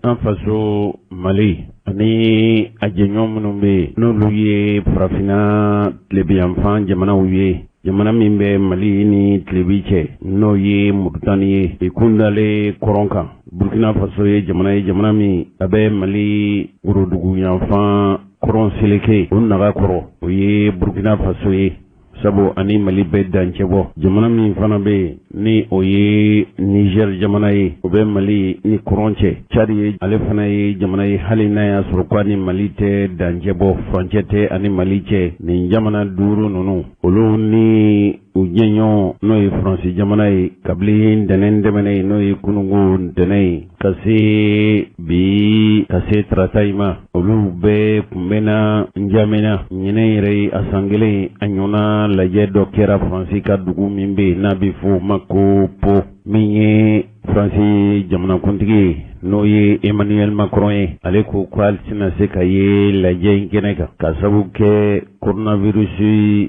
An faso Mali ani a jɛɲɔgɔn minnu bɛ yen, n'olu ye farafinna tilebinyanfan jamanaw ye, jamana min bɛ Mali ni tilebin cɛ, n'o ye Mauritanie ye, i kun dalen kɔrɔn kan. Burkina Faso ye jamana ye, jamana min a bɛ Mali woroduguyanfan kɔrɔn seleke, o naga kɔrɔ, o ye Burkina Faso ye, sabu ani Mali bɛ dancɛ bɔ. Jamana min fana bɛ yen, ni o ye Niger jamana ye, o bɛ Mali ni kɔrɔn cɛ. Tchad ye, ale fana ye jamana ye, hali n'a y'a sɔrɔ ko ani Mali tɛ dancɛ bɔ, furancɛ tɛ ani Mali cɛ. Nin jamana duuru ninnu, olu ni u jɛɲɔgɔn, n'o ye Faransi jamana ye, kabini ntɛnɛn tɛmɛnen ye, n'o ye kununko ntɛnɛn ye, ka se bi, ka se tarata in ma, olu bɛɛ tun bɛ na Njamena. Ɲinɛ yɛrɛ ye a san kelen a ɲɔgɔnna lajɛ dɔ kɛra Faransi ka dugu min bɛ yen n'a bɛ fɔ o ma ko Pau. Min ye Faransi jamanakuntigi ye, n'o ye Emmanuel Macron ye, ale ko ko ale tɛna se ka ye lajɛ in kɛnɛ kan ka sabu kɛ coronavirus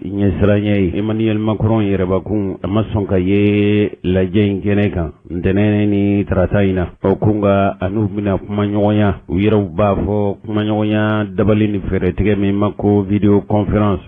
ɲɛsiranɲɛ ye. Emmanuel Macron yɛrɛbakun, a ma sɔn ka ye lajɛ in kɛnɛ kan ntɛnɛn ni tarata in na. Ɔ ko nka a n'u bɛna kumaɲɔgɔnya, u yɛrɛw b'a fɔ kumaɲɔgɔnya dabali ni fɛɛrɛtigɛ min ma ko vidéo conférence.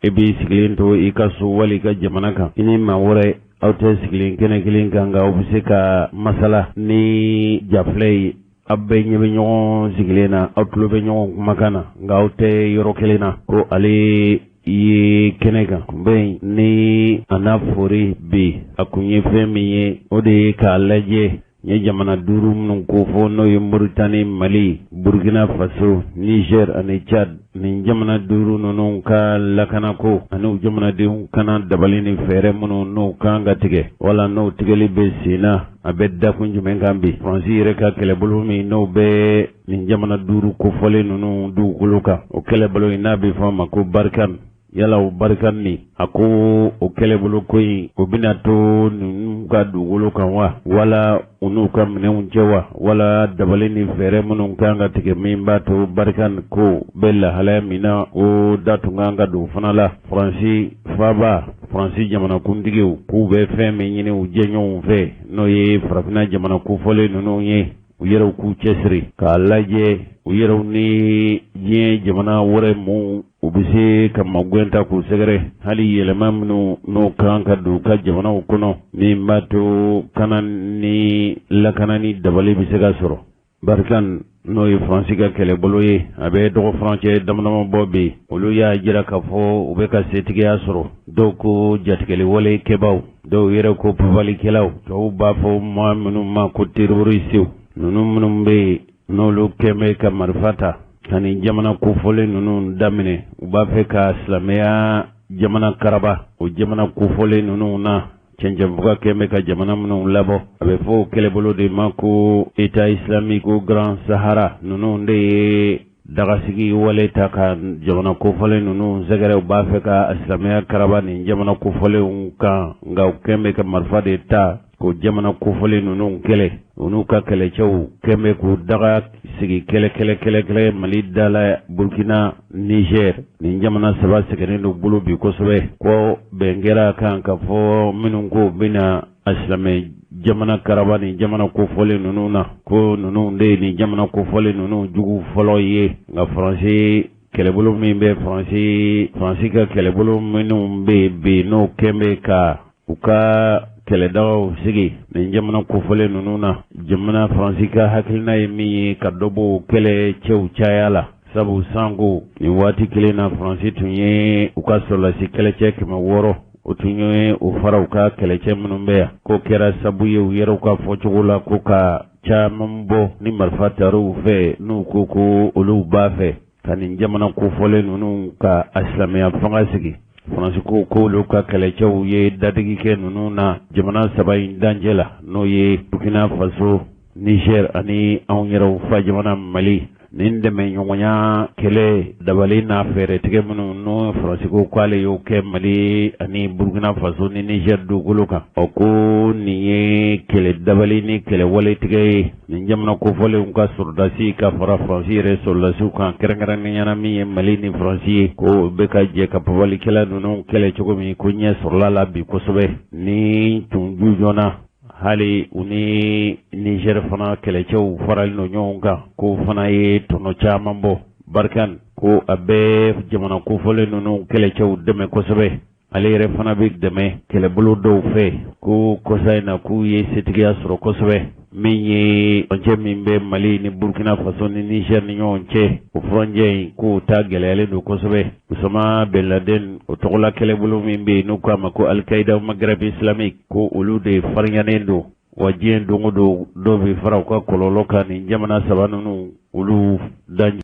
E b'i sigilen to i ka so wali i ka jamana kan, i ni maa wɛrɛ aw tɛ sigilen kɛnɛ kelen kan, nka aw bɛ se ka masala ni jafilɛ ye. Aw bɛɛ ɲɛ bɛ ɲɔgɔn sigilen na, aw tulo bɛ ɲɔgɔn kumakan na, nka aw tɛ yɔrɔ kelen na. Ko ale ye kɛnɛ kan kunbɛn ni a n'a fori bi, a kun ye fɛn min ye, o de ye k'a lajɛ n ye jamana duuru minnu kofɔ, n'o ye Mauritanie, Mali, Burkina Faso, Niger ani Tchad. Nin jamana duuru ninnu ka lakanako ani u jamanadenw kana dabali ni fɛɛrɛ minnu n'o kan ka tigɛ, wala n'o tigɛli bɛ sen na, a bɛ dakun jumɛn kan bi? Faransi yɛrɛ ka kɛlɛbolo min n'o bɛ nin jamana duuru kofɔlen ninnu dugukolo kan, o kɛlɛbolo in n'a bɛ fɔ a ma ko Barkhane, yala o Barkhane nin, a ko o kɛlɛbolo ko in, o bɛna to ninnu ka dugukolo kan wa, wala u n'u ka minɛnw cɛ wa, wala dabali ni fɛɛrɛ minnu kan ka tigɛ min b'a to Barkhane ko bɛ lahalaya min na, o da tun kan ka don fana la? Faransi faaba, Faransi jamanakuntigiw k'u bɛ fɛn min ɲini u jɛɲɔgɔnw fɛ, n'o ye farafinna jamana kofɔlen ninnu ye, u yɛrɛw k'u cɛsiri k'a lajɛ u yɛrɛw ni diɲɛ jamana wɛrɛ mun u bɛ se ka magɛn ta k'u sɛgɛrɛ, hali yɛlɛma minnu n'o kan ka don u ka jamanaw kɔnɔ min b'a to kana ni lakana ni dabali bɛ se ka sɔrɔ. Barkhane, n'o ye Faransi ka kɛlɛbolo ye, a bɛ dɔgɔ furancɛ damadama bɔ bi, olu y'a jira k'a fɔ u bɛ ka setigiya sɔrɔ. Dɔw ko jatigɛliwale kɛbaaw, dɔw yɛrɛ ko papalikɛlaw, tɔw b'a fɔ maa minnu ma ko terroristew, ninnu minnu bɛ yen n'olu kɛn bɛ ka marifa ta ka nin jamana kofɔlen ninnu daminɛ, u b'a fɛ ka silamɛya jamana karaba o jamana kofɔlen ninnu na. Cɛncɛnfuga kɛn bɛ ka jamana minnu labɔ, a bɛ fɔ o kɛlɛbolo de ma ko État islamique au Grand Sahara. Ninnu de ye dagasigi wale ta ka jamana kofɔlen ninnu sɛgɛrɛ, u b'a fɛ ka silamɛya karaba nin jamana kofɔlenw kan, nka u kɛn bɛ ka marifa de ta k'o jamana kofɔlen ninnu kɛlɛ. U n'u ka kɛlɛcɛw kɛn bɛ k'u daga sigi kɛlɛ kɛlɛ kɛlɛ kɛlɛ Mali da la, Burkina, Niger. Nin jamana saba sɛgɛnnen don bolo bi kosɛbɛ. Ko bɛn kɛra kan ka fɔ minnu ko bɛna a silamɛ jamana karaba nin jamana kofɔlen ninnu na, ko ninnu de ye nin jamana kofɔlen ninnu jugu fɔlɔ ye. Nka Faransi kɛlɛbolo min bɛ Faransi ka kɛlɛbolo minnu bɛ bi, n'o kɛn bɛ ka u ka kɛlɛdagaw sigi nin jamana kofɔlen ninnu na, jamana Faransi ka hakilina ye min ye, ka dɔ bɔ kɛlɛ cɛw caya la, sabu sanko nin waati kelen na, Faransi tun ye u ka sɔrɔlasi kɛlɛcɛ 600, o tun ye o fara u ka kɛlɛcɛ minnu bɛ yan. K'o kɛra sabu ye, u yɛrɛw ka fɔcogo la, ko ka caman bɔ ni marifa tar'u fɛ, n'u ko ko olu b'a fɛ ka nin jamana kofɔlen ninnu ka a silamɛya fanga sigi. Faransi ko k'olu ka kɛlɛcɛw ye dadigi kɛ ninnu na jamana saba in dancɛ la, n'o ye Burkina Faso, Niger ani anw yɛrɛw fa jamana Mali. Nin dɛmɛɲɔgɔnya kɛlɛ dabali n'a fɛɛrɛtigɛ minnu n'o Faransi ko k'ale y'o kɛ Mali ani Burkina Faso ni Niger dugukolo kan, ɔ ko nin ye kɛlɛ dabali ni kɛlɛ waletigɛ ye nin jamana kofɔlenw ka sɔrɔdasi ka fara Faransi yɛrɛ sɔrɔdasiw kan, kɛrɛnkɛrɛnnenya na min ye Mali ni Faransi ye, ko bɛ ka jɛ ka papalikɛla ninnu kɛlɛ cogo min, ko ɲɛ sɔrɔla la bi kosɛbɛ. Ni tun jujɔnna Hali u ni Niger fana kɛlɛcɛw faralen don ɲɔgɔn kan, k'o fana ye tɔnɔ caman bɔ. Barkhane ko a bɛ jamana kofɔlen ninnu kɛlɛcɛw dɛmɛ kosɛbɛ. Ale yɛrɛ fana bɛ dɛmɛ kɛlɛbolo dɔw fɛ, ko kɔsa in na k'u ye setigiya sɔrɔ kosɛbɛ. Min ye furancɛ min bɛ Mali ni Burkina Faso ni Niger ni ɲɔgɔn cɛ, o furancɛ in k'o ta gɛlɛyalen don kosɛbɛ. Usama Ben Laden o tɔgɔla kɛlɛbolo min bɛ yen n'u k'a ma ko Al-Qaïda au Maghreb islamique, ko olu de farinyanen don, wa diɲɛ don o don dɔw bɛ fara u ka kɔlɔlɔ kan nin jamana saba ninnu olu dan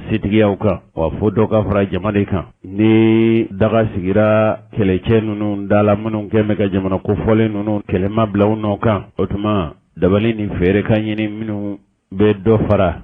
setigiyaw kan, wa fo dɔ ka fara jama de kan. Ni daga sigira kɛlɛcɛ ninnu da la minnu kɛn bɛ ka jamana kofɔlen ninnu kɛlɛ ma bila u nɔ kan, o tuma dabali ni fɛɛrɛ ka ɲini minnu bɛ dɔ fara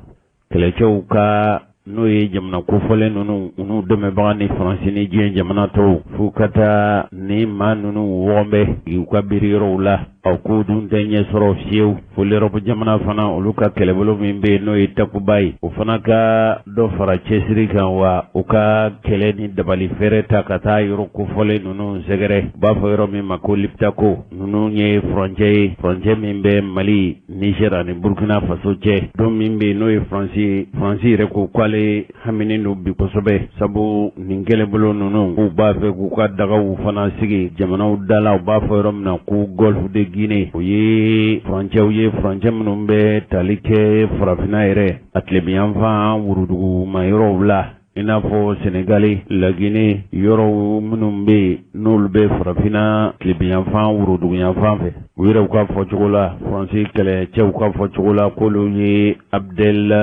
kɛlɛcɛw ka, n'o ye jamana kofɔlen ninnu u n'u dɛmɛbaga ni Faransi ni diɲɛ jamana tɔw, f'u ka taa ni maa ninnu wɔgɔbɛ u ka biri yɔrɔw la. Aw ko dun tɛ ɲɛ sɔrɔ fiyewu fo l'Europe jamana fana, olu ka kɛlɛbolo min bɛ yen n'o ye Takuba ye, o fana ka dɔ fara cɛsiri kan, wa u ka kɛlɛ ni dabali fɛɛrɛ ta ka taa yɔrɔ kofɔlen ninnu sɛgɛrɛ. U b'a fɔ yɔrɔ min ma ko Liptako. Ninnu ye furancɛ ye, furancɛ min bɛ Mali, Niger ani Burkina Faso cɛ. Don min bɛ yen n'o ye Faransi ye, Faransi yɛrɛ ko k'ale haminen don bi kosɛbɛ, sabu nin kɛlɛbolo ninnu k'u b'a fɛ k'u ka dagaw fana sigi jamanaw da la. U b'a fɔ yɔrɔ min na ko Golfe de Guinée. O ye furancɛw ye, furancɛ minnu bɛ tali kɛ farafinna yɛrɛ a tilebinyanfan wuruduguma yɔrɔw la, i n'a fɔ Senegali, Lagine, yɔrɔw minnu bɛ yen n'olu bɛ farafinna tilebinyanfan woroduguyanfan fɛ. U yɛrɛw ka fɔcogo la, Faransi kɛlɛcɛw ka fɔcogo la, k'olu ye Abdel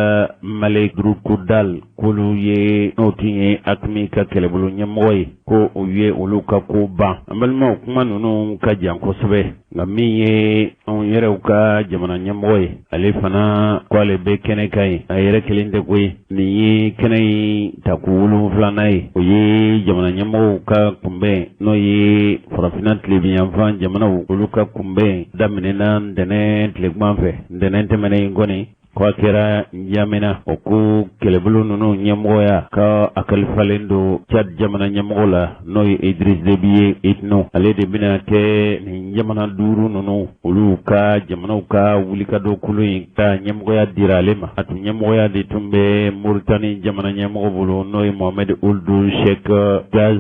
Malik Droukdal, k'olu ye n'o tun ye AQMI ka kɛlɛbolo ɲɛmɔgɔ ye, ko u ye olu ka ko ban. An balimaw, kuma ninnu ka jan kosɛbɛ, nka min ye anw yɛrɛw ka jamana ɲɛmɔgɔ ye, ale fana ko ale bɛ kɛnɛ kan yen. A yɛrɛ kelen tɛ koyi, nin ye kɛnɛ in tako 7nan ye. O ye jamana ɲɛmɔgɔw ka kunbɛn, n'o ye farafinna tilebinyanfan jamanaw olu ka kunbɛn, daminɛna ntɛnɛn tilegan fɛ. Ntɛnɛn tɛmɛnen in kɔni, ko a kɛra Njamena. O ko kɛlɛbolo ninnu ɲɛmɔgɔya ka a kalifalen don Tchad jamana ɲɛmɔgɔ la, n'o ye Idriss Déby Itno. Ale de bɛna kɛ nin jamana duuru ninnu olu ka jamanaw ka wulikajɔ kulu in ka ɲɛmɔgɔya dira ale ma. A tun ɲɛmɔgɔya de tun bɛ Mauritanie jamana ɲɛmɔgɔ bolo, n'o ye Mohamed Ould Cheikh Gaz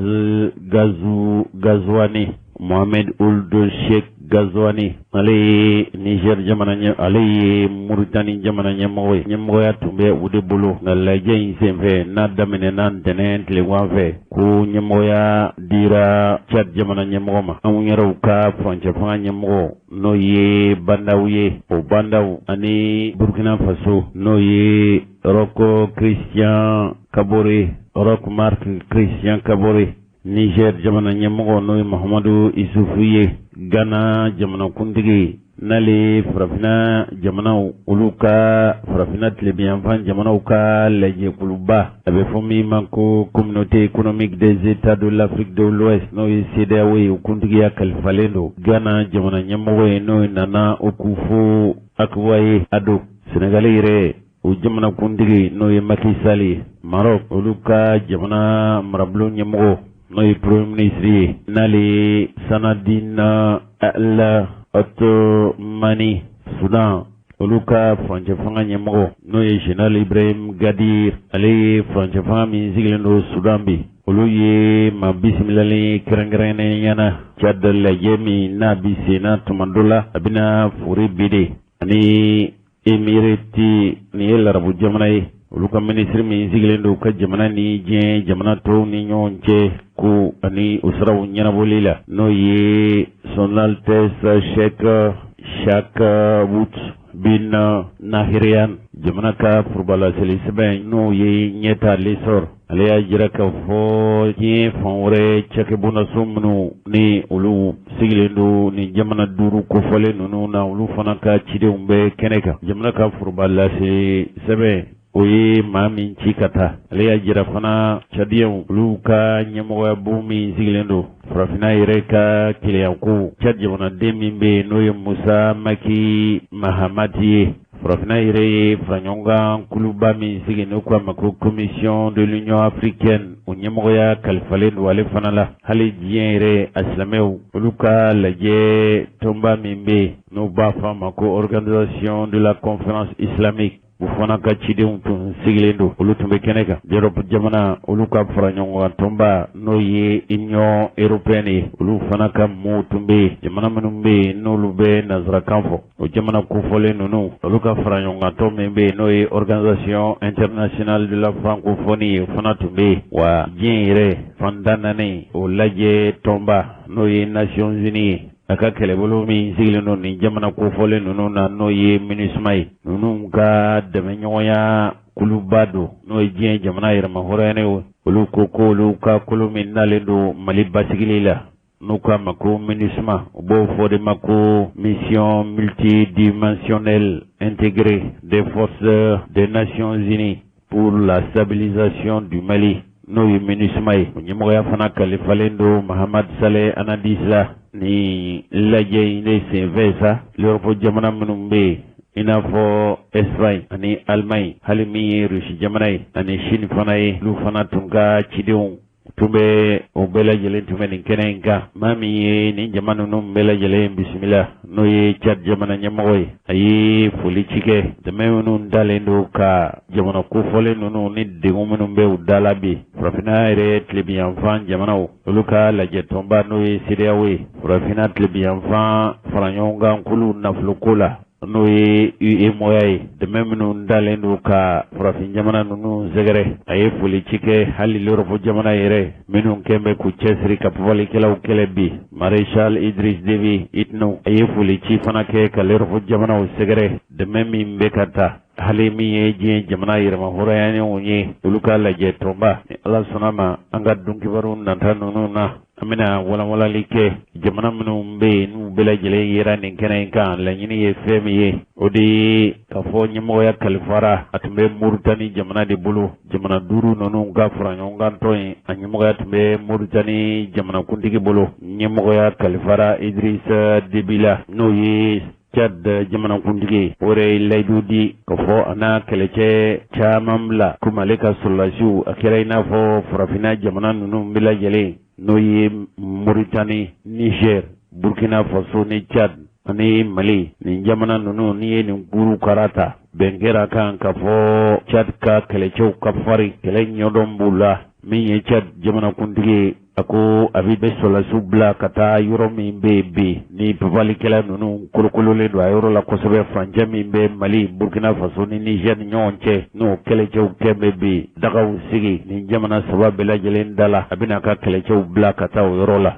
Gazou Ghazouani. Mohamed Ould Cheikh Ghazouani, ale ye Niger jamana ɲɛ, ale ye Mauritanie jamana ɲɛmɔgɔ ye. Ɲɛmɔgɔya tun bɛ o de bolo, nka lajɛ in senfɛ n'a daminɛna ntɛnɛn tilegan fɛ, ko ɲɛmɔgɔya dira Tchad jamana ɲɛmɔgɔ ma. Anw yɛrɛw ka furancɛ fanga ɲɛmɔgɔ, n'o ye Bah N'Daw ye, o Bah N'Daw ani Burkina Faso, n'o ye Roch Christian Kaboré, Roch Marc Christian Kaboré, Niger jamana ɲɛmɔgɔ, n'o ye Mahamadu Isufu ye, Ghana jamanakuntigi, n'ale farafinna jamanaw olu ka farafinna tilebinyanfan jamanaw ka lajɛkuluba, a bɛ fɔ min ma ko Communauté économique des États de l'Afrique de l'Ouest, n'o ye CEDEAO ye, o kuntigiya kalifalen don Ghana jamana ɲɛmɔgɔ ye, n'o ye Nana Akufo Akuwa ye. Ado Senegali yɛrɛ, o jamanakuntigi, n'o ye Macky Sall ye. Maroc, olu ka jamana marabolo ɲɛmɔgɔ, n'o ye premier ministre ye, n'ale ye Saadine El Othmani. Sudan, olu ka furancɛ fanga ɲɛmɔgɔ, n'o ye Général Ibrahim Gadir, ale ye furancɛ fanga min sigilen don Sudan bi, olu ye maa bisimilalen kɛrɛnkɛrɛnnenya na. Tchad lajɛ min n'a bi senna tuma dɔ la, a bɛna fori bi de ani Emirati, nin ye larabu jamana ye, olu ka minisiri min sigilen don ka jamana ni diɲɛ jamana tɔw ni ɲɔgɔn cɛ ko ani o siraw ɲɛnabɔli la, n'o ye Son Altesse Cheikh Shakhbout bin Nahyan. Jamana ka forobalaseli sɛbɛn, n'o ye ɲɛta L'Essor, ale y'a jira k'a fɔ diɲɛ fan wɛrɛ cakɛbondaso minnu ni olu sigilen don nin jamana duuru kofɔlen ninnu na, olu fana ka cidenw bɛ kɛnɛ kan. Jamana ka foroba lase sɛbɛn, o ye maa min ci ka taa, ale y'a jira fana Tchadienw olu ka ɲɛmɔgɔyabo min sigilen don farafinna yɛrɛ ka kelenya ko, Tchad jamanaden min bɛ yen, n'o ye Musa Maki Mahamati ye. Farafinna yɛrɛ ye faraɲɔgɔnkan kuluba min sigi n'u k'a ma ko commission de l'union africaine o ɲɛmɔgɔya kalifalen don ale fana la. Hali diɲɛ yɛrɛ a silamɛw olu ka lajɛ tɔnba min bɛ yen n'u b'a fɔ a ma ko organisation de la conférence islamique u fana ka cidenw tun sigilen don olu tun bɛ kɛnɛ kan. Europe jamana olu ka faraɲɔgɔnkan tɔnba n'o ye union européenne ye olu fana ka mɔɔw tun bɛ yen. Jamana minnu bɛ yen n'olu bɛ nansarakan fɔ o jamana kofɔlen ninnu olu ka faraɲɔgɔnkantɔn min bɛ yen n'o ye organisation internationale de la francophonie ye o fana tun bɛ yen. Wa diɲɛ yɛrɛ fan tan naani o lajɛ tɔnba n'o ye Nations Unies ye a ka kɛlɛbolo min sigilen don nin jamana kofɔlen ninnu na n'o ye MINUSMA ye ninnu ka dɛmɛɲɔgɔnya kuluba don n'o ye diɲɛ jamana yɛrɛmahɔrɔnyanen olu ko ko olu ka kulu min nalen don Mali basigili la n'u k'a ma ko MINUSMA u b'o fɔ de ma ko mission multidimensionnelle intégrée des forces des Nations Unies pour la stabilisation du Mali n'o ye MINUSMA ye o ɲɛmɔgɔya fana kalifalen don Mahamad Saleh Anadis la nin lajɛ in de senfɛ sa l'Europe jamana minnu bɛ yen i n'a fɔ Espagne ani Allemagne hali min ye Russie jamana ye ani Chine fana ye olu fana tun ka cidenw tun bɛ o bɛɛ lajɛlen tun bɛ nin kɛnɛ in kan maa min ye nin jama ninnu bɛɛ lajɛlen bisimila n'o ye Tchad jamana ɲɛmɔgɔ ye a ye foli ci kɛ dɛmɛ minnu dalen don ka jamana kofɔlen ninnu ni degun minnu bɛ u da la bi farafinna yɛrɛ tilebinyanfan jamanaw olu ka lajɛ tɔnba n'o ye CEDEAO ye farafinna tilebinyanfan faraɲɔgɔnkan kulu nafoloko la n'o ye UEMOA ye dɛmɛ minnu dalen don ka farafin jamana ninnu sɛgɛrɛ a ye foli ci kɛ hali l'Europe jamana yɛrɛ minnu kɛn bɛ k'u cɛsiri ka papalikɛlaw kɛlɛ bi Maréchal Idriss Déby Itno a ye foli ci fana kɛ ka l'Europe jamanaw sɛgɛrɛ dɛmɛ min bɛ ka ta hali min ye diɲɛ jamana yɛrɛmahɔrɔnyanenw ye olu ka lajɛ tɔnba ni Ala sɔnna ma an ka donkibaru nata ninnu na an bɛna walanwalali kɛ jamana minnu bɛ yen n'u bɛɛ lajɛlen yera nin kɛnɛ in kan laɲini ye fɛn min ye o de ye k'a fɔ ɲɛmɔgɔya kalifara a tun bɛ Moritani jamana de bolo jamana duuru ninnu ka faraɲɔgɔnkan tɔn in a ɲɛmɔgɔya tun bɛ Moritani jamanakuntigi bolo ɲɛmɔgɔya kalifara Idrissa Déby la n'o ye Tchad jamanakuntigi ye o yɛrɛ ye layidu di k'a fɔ a na kɛlɛcɛ caman bila komi ale ka sɔrɔdasiw a kɛra i n'a fɔ farafinna jamana ninnu bɛɛ lajɛlen n'o ye Moritani Niger Burkina Faso ni Tchad ani Mali nin jamana ninnu n'i ye nin kuru kara ta bɛn kɛra kan k'a fɔ Tchad ka kɛlɛcɛw ka farin kɛlɛ ɲɛdɔn b'u la min ye Tchad jamanakuntigi ye a ko a bɛ sɔrɔdasiw bila ka taa yɔrɔ min bɛ yen bi ni papalikɛla ninnu kolokololen don a yɔrɔ la kosɛbɛ furancɛ min bɛ Mali Burkina Faso ni Niger ni ɲɔgɔn cɛ n'o kɛlɛcɛw kɛn bɛ bi dagaw sigi nin jamana saba bɛɛ lajɛlen da la a bɛna a ka kɛlɛcɛw bila ka taa o yɔrɔ la.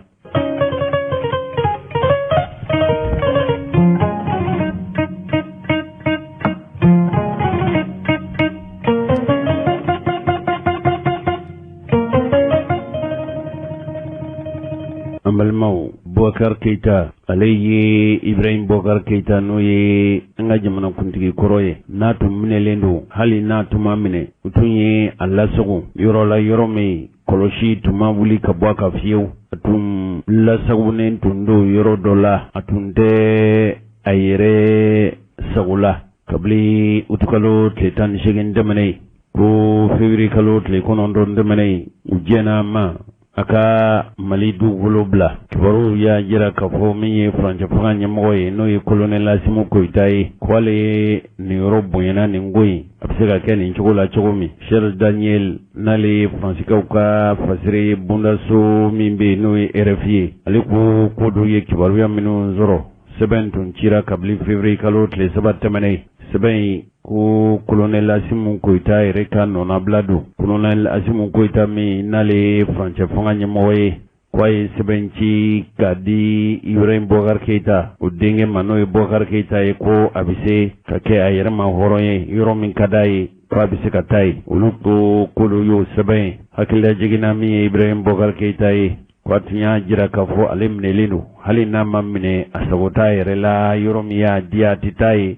An balimaw Bubakari Keyita ale ye Ibrahim Bubakari Keyita n'o ye an ka jamanakuntigi kɔrɔ ye n'a tun minɛlen don hali n'a tun ma minɛ u tun ye a lasago yɔrɔ la yɔrɔ min kɔlɔsi tun ma wuli ka bɔ a kan fiyewu a tun lasagonen tun don yɔrɔ dɔ la a tun tɛ a yɛrɛ sago la kabini utukalo tile 18 tɛmɛnen ko février kalo tile 9 tɛmɛnen u jɛn'a ma a ka mali dugukolo bila kibaruw y'a jira k'a fɔ min ye furancɛ fanga ɲɛmɔgɔ ye n'o ye kolonɛli asimu goyita ye ko ale niyɔrɔ bonyana nin ko in a bɛ se ka kɛ nin cogo la cogo min Charles Daniel n'ale ye faransikaw ka fasiri bondaso min bɛ yen n'o ye RFI ye ale ko ko dun ye kibaruya minnu sɔrɔ sɛbɛn tun cira kabini février kalo tile 3 tɛmɛnen sɛbɛn in ko kolonɛli asimu goyita yɛrɛ ka nɔnabila don kolonɛli asimu goyita min n'ale ye furancɛ fanga ɲɛmɔgɔ ye ko a ye sɛbɛn ci k'a di Ibrahim Bubakari Keyita o denkɛ ma n'o ye Bubakari Keyita ye ko a bɛ se ka kɛ a yɛrɛ ma hɔrɔn ye yɔrɔ min ka d'a ye ko a bɛ se ka taa yen olu ko k'olu y'o sɛbɛn ye hakililajigin na min ye Ibrahim Bubakari Keyita ye ko a tun y'a jira k'a fɔ ale minɛlen don hali n'a ma minɛ a sago t'a yɛrɛ la yɔrɔ min y'a diya a tɛ taa yen.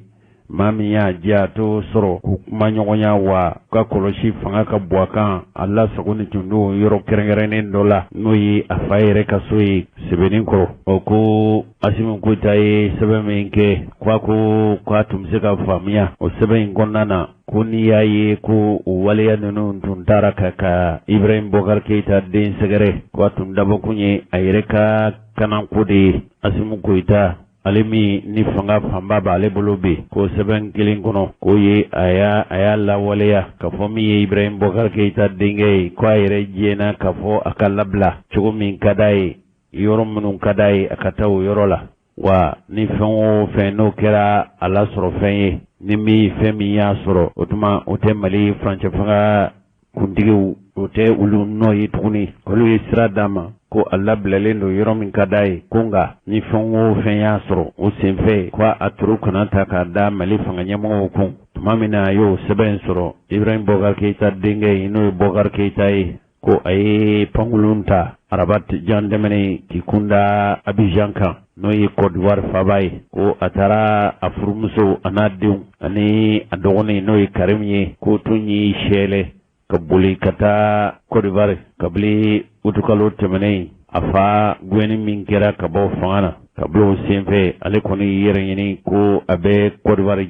Maa min y'a diya a t'o sɔrɔ k'u kumaɲɔgɔnya wa ka kɔlɔsi fanga ka bon a kan a lasagonin tun don yɔrɔ kɛrɛnkɛrɛnnen dɔ la n'o ye a fa yɛrɛ ka so ye Sebenikɔrɔ. O ko Asimi Goyita ye sɛbɛn min kɛ ko a ko k'a tun bɛ se ka faamuya o sɛbɛn in kɔnɔna na ko n'i y'a ye ko o waleya ninnu tun taara ka Ibrahim Bɔkari Keyita den sɛgɛrɛ ko a tun dabɔkun ye a yɛrɛ ka kanako de ye. Asimi Goyita ale min ni fanga fanba b'ale bolo bi k'o sɛbɛn kelen kɔnɔ k'o ye a y'a a y'a lawaleya k'a fɔ min ye Ibrahim Bɔkari Keyita denkɛ ye ko a yɛrɛ jɛnna k'a fɔ a ka labila cogo min ka d'a ye yɔrɔ minnu ka d'a ye a ka taa o yɔrɔ la wa ni fɛn o fɛn n'o kɛra a lasɔrɔ fɛn ye ni min fɛn min y'a sɔrɔ o tuma o tɛ Mali furancɛ fanga kuntigiw o tɛ olu nɔ ye tuguni olu ye sira d'a ma ko a labilalen don yɔrɔ min ka d'a ye ko nka ni fɛn o fɛn y'a sɔrɔ o senfɛ ko a turu kana ta k'a da Mali fanga ɲɛmɔgɔw kun tuma min na a y'o sɛbɛn sɔrɔ Ibrahim Bɔkari Keyita denkɛ ye n'o ye Bɔkari Keyita ye ko a ye pankurun ta araba jan tɛmɛnen k'i kunda Abijan kan n'o ye Côte d'Ivoire faaba ye ko a taara a furumuso a n'a denw ani a dɔgɔnin n'o ye Karim ye k'o tun y'i sɛlɛ ka boli ka taa Côte d'Ivoire kabini utukalo tɛmɛnen a fa gɛnni min kɛra ka bɔ fanga na kabini o senfɛ ale kɔni y'i yɛrɛ ɲini ko a bɛ Côte d'Ivoire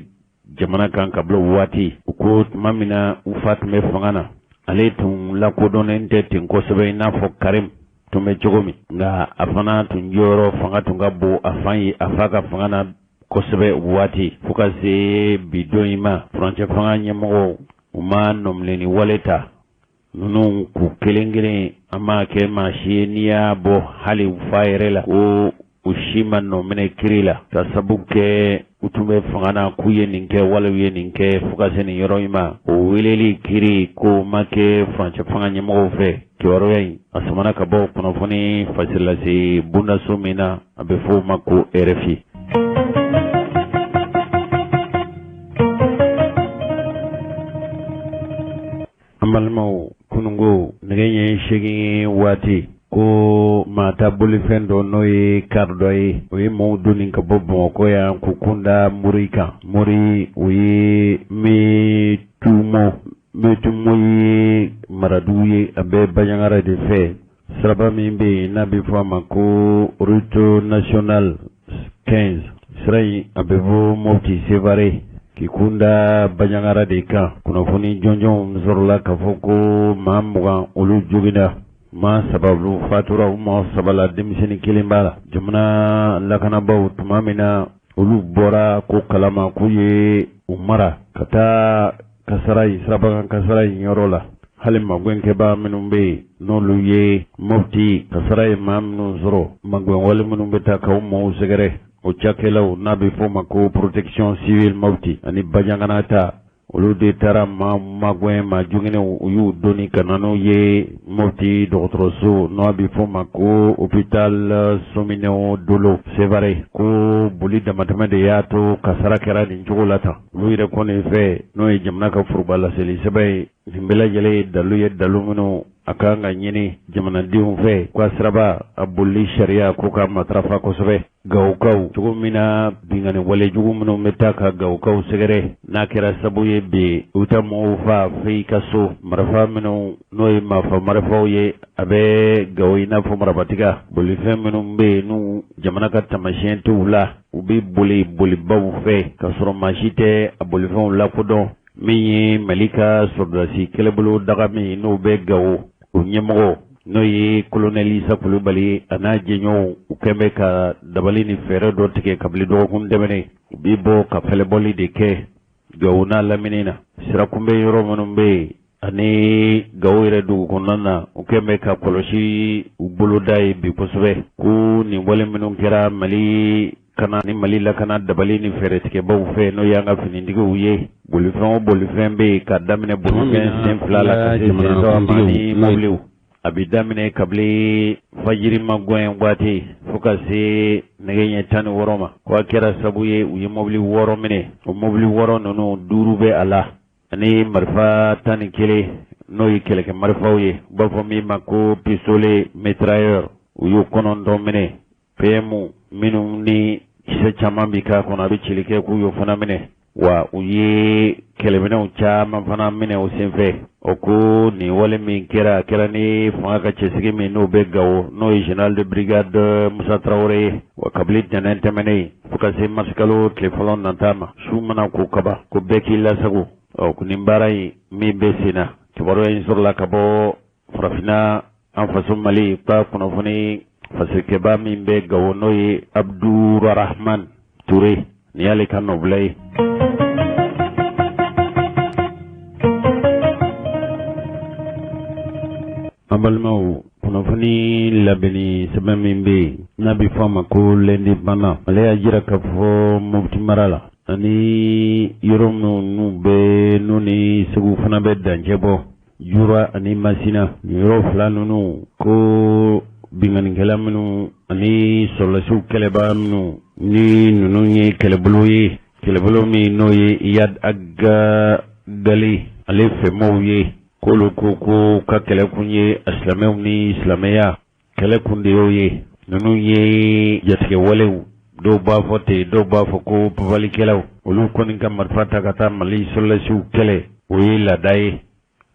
jamana kan kabini o waati u ko tuma min na u fa tun bɛ fanga na ale tun lakodɔnnen tɛ ten kosɛbɛ i n'a fɔ Karim tun bɛ cogo min nka a fana tun jɔyɔrɔ fanga tun ka bon a fa ye a fa ka fanga na kosɛbɛ o waati fo ka se bi don in ma furancɛ fanga ɲɛmɔgɔw u ma nɔminɛni wale ta ninnu k'u kelen kelen an m'a kɛ maa si ye n'i y'a bɔ hali u fa yɛrɛ la ko u si ma nɔminɛ kiri la ka sabu kɛ u tun bɛ fanga na k'u ye nin kɛ wali u ye nin kɛ fo ka se nin yɔrɔ in ma o weleli kiri ko ma kɛ furancɛ fanga ɲɛmɔgɔw fɛ kibaruya in a samana ka bɔ kunnafoni fasirilase bondaso min na a bɛ fɔ o ma ko RFI. An balimaw kununko nɛgɛ ɲɛ 8 waati ko maa ta bolifɛn dɔ n'o ye kari dɔ ye o ye maaw doni ka bɔ Bamakɔ yan k'u kunda Mori kan Mori o ye Metumo ye maradugu ye a bɛ Banjagara de fɛ Siraba min bɛ yen n'a bɛ fɔ a ma ko route nationale 15 sira in a bɛ bɔ Mopti Sevare k'i kunda Banjagara de kan kunnafoni jɔnjɔnw sɔrɔla k'a fɔ ko maa 20 olu joginna maa saba olu fatura u maa saba la denmisɛnnin kelen b'a la jamana lakanabaaw tuma min na olu bɔra ko kalama k'u ye u mara ka taa kasara in sirabakan kasara in yɔrɔ la hali magɛnkɛbaa minnu bɛ yen n'olu ye Mopti kasara ye maa minnu sɔrɔ magɛnwale minnu bɛ taa k'u maaw sɛgɛrɛ o cakɛlaw n'a bɛ f'o ma ko protection civile Mopti ani Banjagara ta olu de taara maa magɛn maa joginnenw u y'u doni ka na n'u ye Mopti dɔgɔtɔrɔso n'a bɛ f'o ma ko hôpital Sominé Dolo Sevare ko boli damatɛmɛ de y'a to kasara kɛra nin cogo la tan olu yɛrɛ kɔni fɛ n'o ye jamana ka foroba laseli sɛbɛn ye nin bɛɛ lajɛlen ye dalu ye dalu minnu a kan ka ɲini jamanadenw fɛ ka siraba a boli sariya ko ka matarafa kosɛbɛ Gawokaw cogo min na binkanni wale jugu minnu bɛ taa ka Gawokaw sɛgɛrɛ n'a kɛra sabu ye bi u bɛ taa mɔgɔw faa fo i ka so marifa minnu n'o ye maafa marifaw ye a bɛ Gawo i n'a fɔ marabatiga bolifɛn minnu bɛ yen n'u jamana ka taamasiyɛn t'u la u bɛ boli bolibaw fɛ k'a sɔrɔ maa si tɛ a bolifɛnw lakodɔn min ye Mali ka sɔrɔdasi kɛlɛbolo daga min n'o bɛ Gawo o ɲɛmɔgɔ n'o ye kolonɛli Isa Kulubali a n'a jɛɲɔgɔnw u kɛn bɛ ka dabali ni fɛɛrɛ dɔ tigɛ kabini dɔgɔkun tɛmɛnen u bɛ bɔ ka fɛlɛbɔli de kɛ Gawo n'a lamini na sirakunbɛn yɔrɔ minnu bɛ yen ani Gawo yɛrɛ dugu kɔnɔna na u kɛn bɛ ka kɔlɔsi u boloda yen bi kosɛbɛ ko nin wale minnu kɛra Mali kana ni Mali lakana dabali ni fɛɛrɛtigɛbaw fɛ n'o y'an ka finitigiw ye bolifɛn o bolifɛn bɛ yen ka daminɛ bolifɛn sen fila la ka se sen saba ma ni mobiliw a bɛ daminɛ kabini fajiri magɛn waati fo ka se nɛgɛ ɲɛ 16 ma ko a kɛra sabu ye u ye mobili wɔɔrɔ minɛ o mobili wɔɔrɔ ninnu duuru bɛ a la ani marifa 11 n'o ye kɛlɛkɛ marifaw ye u b'a fɔ min ma ko pistolet mitrailleur u y'o kɔnɔntɔn minɛ PM minnu ni kisɛ caman bɛ k'a kɔnɔ a bɛ cili kɛ k'u y'o fana minɛ. Wa u ye kɛlɛminɛnw caman fana minɛ o senfɛ. O ko nin wale min kɛra, a kɛra ni fanga ka cɛsigi min n'o bɛ Gawo, n'o ye général de brigade Musa Tarawele ye. Wa kabini tɛnɛn tɛmɛnen fo ka se marisikalo tile fɔlɔ nata ma, su mana ko kaban ko bɛɛ k'i lasago. Ɔ nin baara in min bɛ sen na, kibaruya in sɔrɔla ka bɔ farafinna an faso Mali ka kunnafoni fasirikɛba min bɛ Gawo, n'o ye Abdurahman Ture, nin y'ale ka nɔbila ye. An balimaw, kunnafoni labɛnni sɛbɛn min bɛ yen n'a bɛ fɔ a ma ko L'Indépendant, ale y'a jira k'a fɔ Mopti mara la ani yɔrɔ minnu bɛ n'u ni Segu fana bɛ dancɛ bɔ, Jura ani Masina, nin yɔrɔ fila ninnu, ko binkannikɛla minnu ani sɔrɔdasiw kɛlɛbaa minnu ni ninnu ye kɛlɛbolo ye, kɛlɛbolo min n'o ye Iyad Ag Ghali ale fɛmɔgɔw ye, k'olu ko ko ka kɛlɛ kun ye silamɛw ni silamɛya kɛlɛ kun de y'o ye. Ninnu ye jatigɛwalew, dɔw b'a fɔ ten, dɔw b'a fɔ ko papalikɛlaw. Olu kɔni ka marifa ta ka taa Mali sɔrɔdasiw kɛlɛ, o ye laada ye.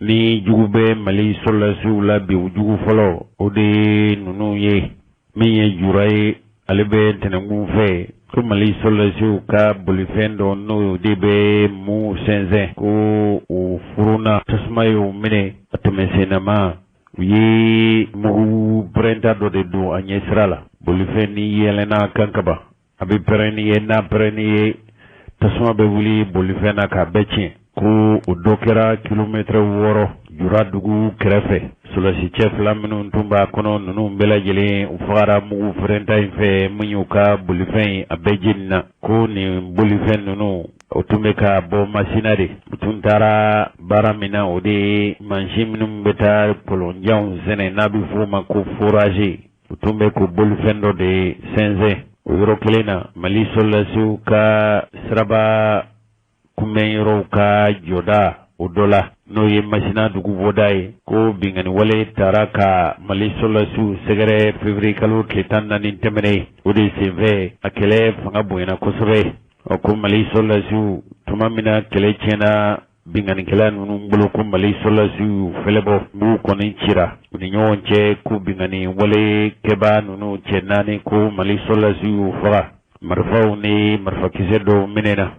Ni jugu bɛ Mali sɔrɔdasiw la bi, u jugu fɔlɔ o de ye ninnu ye. Min ye Jura ye, ale bɛ ntɛnɛnkun fɛ ko Mali sɔrɔdasiw ka bolifɛn dɔ n'o de bɛ mu sɛnsɛn, ko o furunna, tasuma y'o minɛ a tɛmɛsennama, u ye mugu pɛrɛnta dɔ de don a ɲɛ sira la. Bolifɛn ni yɛlɛnna kan kaban, a bɛ pɛrɛn ni ye, n'a pɛrɛn ni ye, tasuma bɛ wuli bolifɛn na k'a bɛɛ tiɲɛ. Ko o dɔ kɛra kilomɛtɛrɛ 6 Jura dugu kɛrɛfɛ. Sɔrɔdasi cɛ fila minnu tun b'a kɔnɔ, ninnu bɛɛ lajɛlen u fagara mugu pɛrɛnta in fɛ min y'u ka bolifɛn ye, a bɛɛ jenina. Ko nin bolifɛn ninnu, o tun bɛ ka bɔ Masina de. U tun taara baara min na, o de ye mansin minnu bɛ taa kɔlɔnjanw sɛnɛ n'a bɛ f'o ma ko forage. U tun bɛ k'o bolifɛn dɔ de sɛnsɛn o yɔrɔ kelen na, Mali sɔrɔdasiw ka siraba kunbɛn yɔrɔw ka jɔda o dɔ la, n'o ye Masina dugu bɔda ye. Ko binkanni wale taara ka Mali sɔrɔdasiw sɛgɛrɛ février kalo tile 14 tɛmɛnen. O de senfɛ a kɛlɛ fanga bonyana kosɛbɛ. Ɔ ko Mali sɔrɔdasiw, tuma min na kɛlɛ tiɲɛna binkannikɛla ninnu bolo, ko Mali sɔrɔdasiw y'u fɛlɛbɔ, mugu kɔni cira u ni ɲɔgɔn cɛ. Ko binkanni wale kɛbaa ninnu cɛ naani, ko Mali sɔrɔdasiw y'u faga. Marifaw ni marifakisɛ dɔw minɛna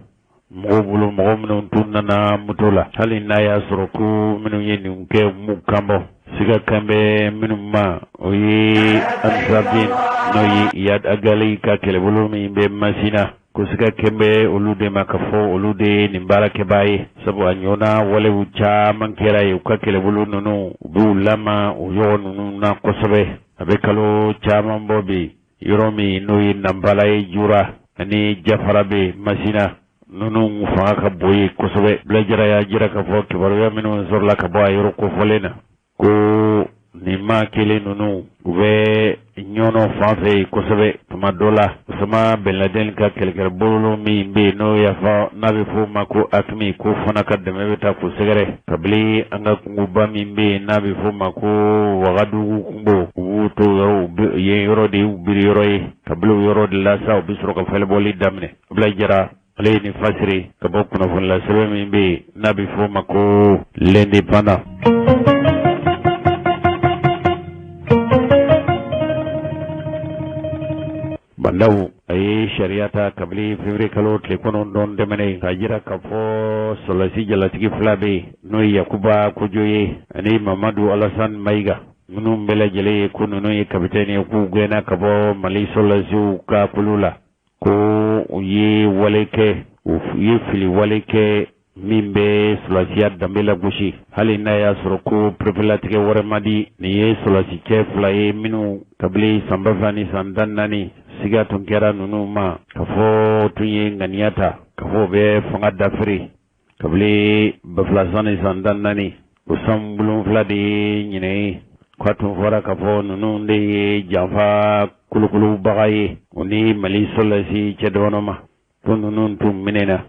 mɔgɔw bolo, mɔgɔ minnu tun nana moto la. Hali n'a y'a sɔrɔ ko minnu ye nin kɛ m'u kan bɔ, siga kan bɛ minnu ma, o ye Ansardine, n'o ye Iyad Ag Ghali ka kɛlɛbolo min bɛ Masina, ko siga kɛn bɛ olu de ma k'a fɔ olu de ye nin baarakɛbaa ye, sabu a ɲɔgɔnna walew caman kɛra yen. U ka kɛlɛbolo ninnu, u b'u lama o yɔrɔ ninnu na kosɛbɛ. A bɛ kalo caman bɔ bi, yɔrɔ min n'o ye Nanpala ye Jura ani Jafara bɛ Masina, ninnu fanga ka bon yen kosɛbɛ. Bilajara y'a jira k'a fɔ kibaruya minnu sɔrɔla ka bɔ a yɔrɔ kofɔlen na, ko nin maa kelen ninnu, u bɛ Ɲɔnɔ fan fɛ yen kosɛbɛ. Tuma dɔ la, Osama Ben Laden ka kɛlɛkɛbolo min bɛ yen, n'o y'a fɔ n'a bɛ f'o ma ko AQMI, ko fana ka dɛmɛ bɛ taa k'u sɛgɛrɛ kabini an ka kungoba min bɛ yen n'a bɛ f'o ma ko Wagadugu kungo. U b'u to yɔrɔ yen, yɔrɔ de y'u biri yɔrɔ ye. Kabini o yɔrɔ de la sa, u bɛ sɔrɔ ka fɛlɛbɔli daminɛ. Abulayi Jara, ale ye nin fasiri ka bɔ kunnafonila sɛbɛn min bɛ yen n'a bɛ f'o ma ko L'Indépendant. Bah N'Daw, a ye sariya ta kabini février kalo tile 9 tɛmɛnen, k'a jira k'a fɔ sɔrɔdasi jalatigi fila bɛ yen, n'o ye Yakuba Kojo ye ani Mamadu Alassane Mayiga, minnu bɛɛ lajɛlen ye ko ninnu ye capitaine ye, k'u gɛnna ka bɔ Mali sɔrɔdasiw ka kulu la, ko u ye wale kɛ, u ye fili wale kɛ min bɛ sɔrɔdasiya danbe lagosi, hali n'a y'a sɔrɔ ko pereperelatigɛ wɛrɛ ma di. Nin ye sɔrɔdasi cɛ fila ye minnu kabini san 2014 siga tun kɛra ninnu ma k'a fɔ tun ye ŋaniya ta k'a fɔ u bɛ fanga dafiri. Kabini 2014, o san 7 de ye ɲinɛ ye, k'a tun fɔra k'a fɔ ninnu de ye janfa kolokolobaga ye o ni Mali sɔrɔdasi cɛ dɔgɔnɔ ma, ko ninnu tun minɛna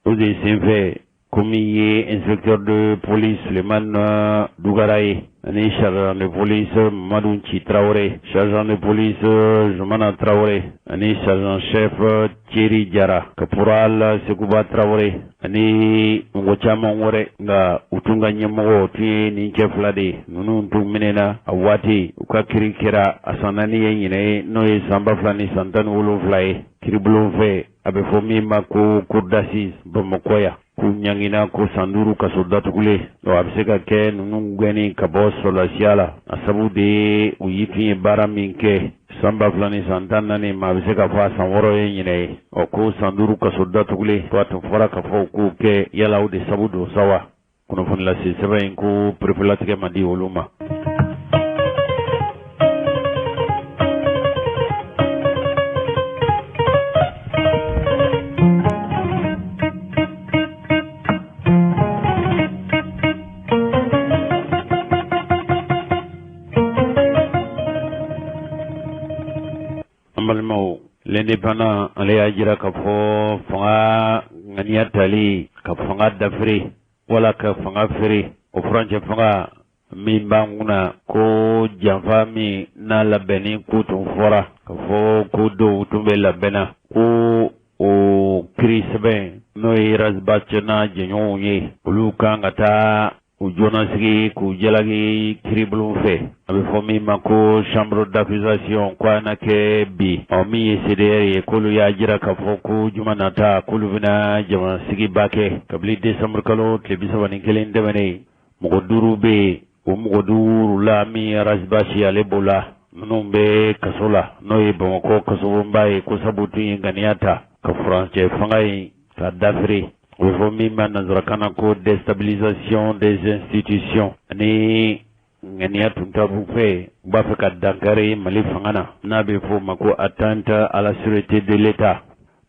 o de senfɛ. Ko min ye inspecteur de police Sulemani Dugara ye ani sergent de police Mamadu Nci Tarawele, sergent de police Zumana Tarawele ani sergent chef Thierry Jara, caporal Sekuba Tarawele ani mɔgɔ caman wɛrɛ. Nka u tun ka ɲɛmɔgɔ tun ye nin cɛ fila de ye. Ninnu tun minɛna a waati, u ka kiri kɛra a san 4 ye ɲinɛ ye, n'o ye san 2017 ye, kiribulon fɛ a bɛ fɔ min ma ko cour d'assises Bamakɔ yan. K'u ɲangina ko san 5 kaso datugulen. A bɛ se ka kɛ ninnu gɛnni ka bɔ sɔrɔdasiya la, a sabu de ye u yi tun ye baara min kɛ san 2014 ma, a bɛ se ka fɔ a san 6 ye ɲinɛ ye. Ɔ ko san 5 kaso datugulen, ko a tun fɔra ka fɔ k'o kɛ, yala o de sabu don sa wa? Kunnafoni lase sɛbɛn in ko pereperelatigɛ ma di olu ma. An balimaw, L'Indépendant ale y'a jira k'a fɔ fanga ŋaniya tali ka fanga dafiri wala ka fanga feere, o furancɛ fanga min b'an kunna, ko janfa min n'a labɛnni ko tun fɔra k'a fɔ ko dɔw tun bɛ labɛnna, ko o kiri sɛbɛn n'o ye Ras Bath n'a jɛɲɔgɔnw ye, olu kan ka taa u joonasigi k'u jalaki kiribulon fɛ, a bɛ fɔ min ma ko chambre d'accusation, ko a na kɛ bi. Ɔ min ye CDR ye, k'olu y'a jira k'a fɔ ko juma nata k'olu bɛna jamanasigiba kɛ. Kabini décembre kalo tile 31 tɛmɛnen, mɔgɔ duuru bɛ yen. O mɔgɔ duuru la, min ye Ras Bath, ale b'o la. Minnu bɛ kaso la, n'o ye Bamakɔ kasobonba ye, ko sabu tun ye ŋaniya ta ka furancɛ fanga in ka dafiri, o bɛ fɔ min ma nansarakan na ko déstabilisation des institutions, ani ŋaniya tun t'u fɛ, u b'a fɛ ka dankari Mali fanga na, n'a bɛ fɔ o ma ko atteinte à la sûreté de l'État.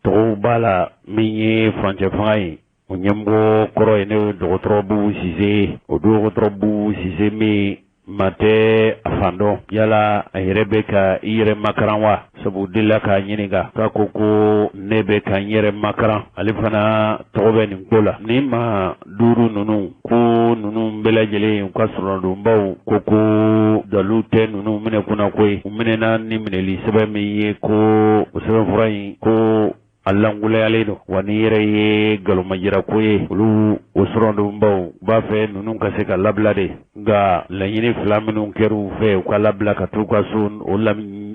Tɔgɔw b'a la. Min ye furancɛ fanga ye, o ɲɛmɔgɔ kɔrɔ ye, n'o ye dɔgɔtɔrɔ Bubu Sise ye. O dɔgɔtɔrɔ Bubu Sise min maa tɛ a fan dɔn, yala a yɛrɛ bɛ ka i yɛrɛ makaran wa? Sabu delila k'a ɲininka, k'a ko ko ne bɛ ka n yɛrɛ makaran. Ale fana tɔgɔ bɛ nin ko la. Nin maa duuru ninnu, ko ninnu bɛɛ lajɛlen, u ka sɔrɔdonbaw ko ko dalu tɛ ninnu minɛ kunna koyi. U minɛna ni minɛli sɛbɛn min ye, ko o sɛbɛnfura in, ko a lankolonyalen don wa, ni yɛrɛ ye nkalonmajira ko ye. Olu o sɔrɔdonbaw b'a fɛ ninnu ka se ka labila de, nka laɲini fila minnu kɛra u fɛ u ka labila ka t'u ka so,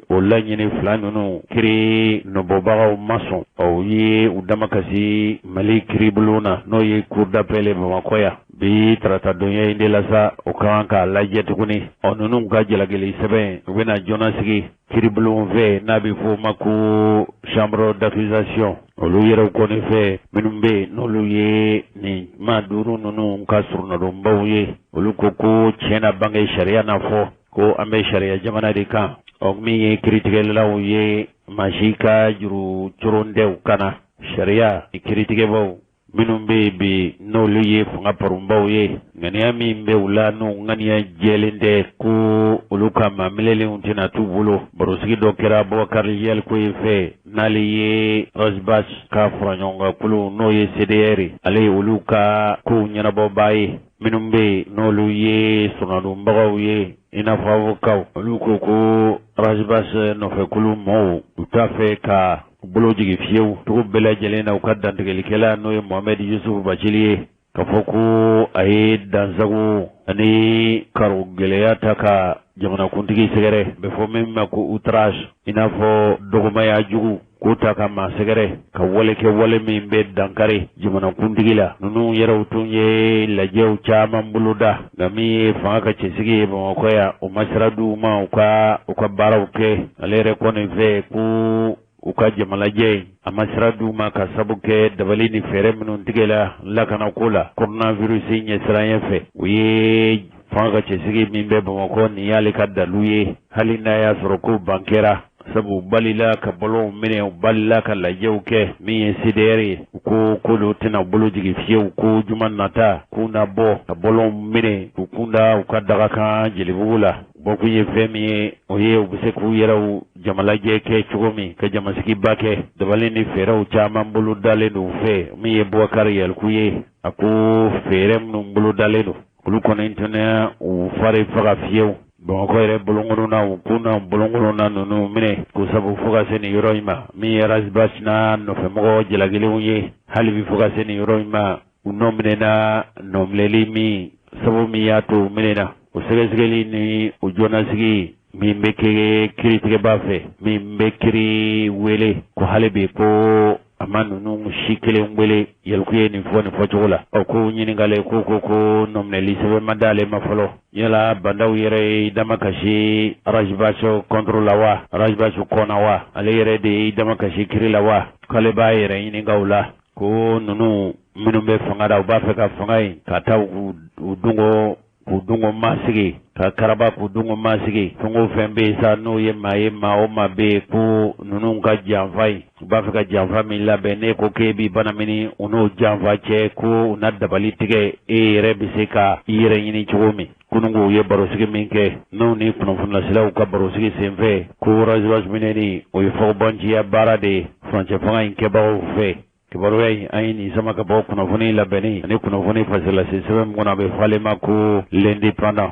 o laɲini fila ninnu, kiri nɔbɔbagaw ma sɔn. U ye u damakasi Mali kiribulon na, n'o ye cour d'appel Bamakɔ yan. Bi taratadonya in de la sa, o ka kan k'a lajɛ tuguni. Ɔ ninnu ka jalakili sɛbɛn, u bɛna joona sigi kiribulon fɛ, n'a bɛ fɔ o ma ko chambre d'accusation. Olu yɛrɛw kɔni fɛ, minnu bɛ yen n'olu ye nin maa duuru ninnu ka surunadonbaw ye, olu ko ko tiɲɛ na bange, sariya n'a fɔ ko an bɛ sariya jamana de kan. Ɔ min ye kiritigɛlaw ye, maa si ka juru coron tɛ u kan na. Sariya kiritigɛbaw minnu bɛ yen bi, n'olu ye fanga parunbaw ye, ŋaniya min bɛ u la, n'u ŋaniya jɛlen tɛ, ko olu ka maa minɛlenw tɛna t'u bolo. Barosigi dɔ kɛra Bubakari Yalikoye fɛ, n'ale ye Ras Bath ka faraɲɔgɔnkankulu, n'o ye CDR, ale ye olu ka kow ɲɛnabɔbaa ye. Minnu bɛ yen n'olu ye sɔrɔnadonbagaw ye, i n'a fɔ avokaw, olu ko ko Ras Bath nɔfɛkulu mɔɔw, u t'a fɛ ka bolo jigin fiyewu cogo bɛɛ lajɛlen na. U ka dantigɛlikɛla, n'o ye Mohamɛdi Yusufu Bacili ye, k'a fɔ ko a ye dansago ani karo gɛlɛya ta ka jamanakuntigi sɛgɛrɛ, bɛ fɔ min ma ko outrage, i n'a fɔ dɔgɔmaya jugu, k'o ta ka maa sɛgɛrɛ ka wale kɛ, wale min bɛ dankari jamanakuntigi la. Ninnu yɛrɛw tun ye lajɛw caman boloda, nka min ye fanga ka cɛsigi ye Bamakɔ yan, o ma sira di u ma u ka baaraw kɛ. Ale yɛrɛ kɔni fɛ ko u ka jamalajɛ in, a ma sira d'u ma ka sabu kɛ dabali ni fɛɛrɛ minnu tigɛla lakanako la coronavirus ɲɛsiranɲɛ fɛ. U ye fanga ka cɛsigi min bɛ Bamakɔ, nin y'ale ka dalu ye, hali n'a y'a sɔrɔ ko ban kɛra, sabu u balila ka bɔlɔnw minɛ, u balila ka lajɛw kɛ. Min ye CDR ye, u ko k'olu tɛna bolo jigin fiyewu, ko juma nata k'u na bɔ ka bɔlɔnw minɛ, k'u kunda u ka daga kan Jelibugu la. U Bɔkun ye fɛn min ye, o ye u bɛ se k'u yɛrɛw jamalajɛ kɛ cogo min, ka jamasigiba kɛ. Dabali ni fɛɛrɛw caman bolo dalen don u fɛ. Min ye Bubakari Yaliku ye, a ko fɛɛrɛ minnu bolo dalen don, olu kɔni tɛna u fari faga fiyewu. Bamakɔ yɛrɛ bolonkɔnɔna, u k'u na bolonkɔnɔna ninnu minɛ ko sabu fo ka se nin yɔrɔ in ma, min ye Ras Bath n'a nɔfɛmɔgɔ jalakilenw ye, hali bi fo ka se nin yɔrɔ in ma, u nɔ minɛna. Nɔminɛli min sabu min y'a to u minɛna, o sɛgɛsɛgɛli ni o jɔnasigi min bɛ kɛ kiritigɛba fɛ, min bɛ kiri wele, ko hali bi ko a ma ninnu si kelen wele. Yaliku ye nin fɔ nin fɔcogo la. Ɔ ko ɲininkalen ko ko nɔminɛli sɛbɛn ma d'ale ma fɔlɔ, yala Ba Ndaw yɛrɛ ye damakasi Ras Bath contre la wa, Ras Bath kɔnna wa, ale yɛrɛ de ye damakasi kiri la wa, k'ale b'a yɛrɛ ɲininka o la. Ko ninnu minnu bɛ fanga la, u b'a fɛ ka fanga in ka taa u dungo, k'u dungo masigi, ka karaba k'u dungo masigi. Fɛn o fɛn bɛ yen sa, n'o ye maa ye, maa o maa bɛ yen ko ninnu ka janfa in, u b'a fɛ ka janfa min labɛn, n'e ko k'e b'i banamini u n'o janfa cɛ, ko u na dabali tigɛ e yɛrɛ bɛ se ka i yɛrɛ ɲini cogo min. Kununko u ye barosigi min kɛ, n'u ni kunnafonilasilaw ka barosigi senfɛ, ko Ras Bath minɛni, o ye fɔkɔbanciya baara de ye furancɛ fanga in kɛbagaw fɛ. Kibaruya in, an ye nin sama ka bɔ kunnafoni labɛnni ani kunnafoni fasilase sɛbɛn min kɔnɔ, a bɛ fɔ ale ma ko L'Indépendant.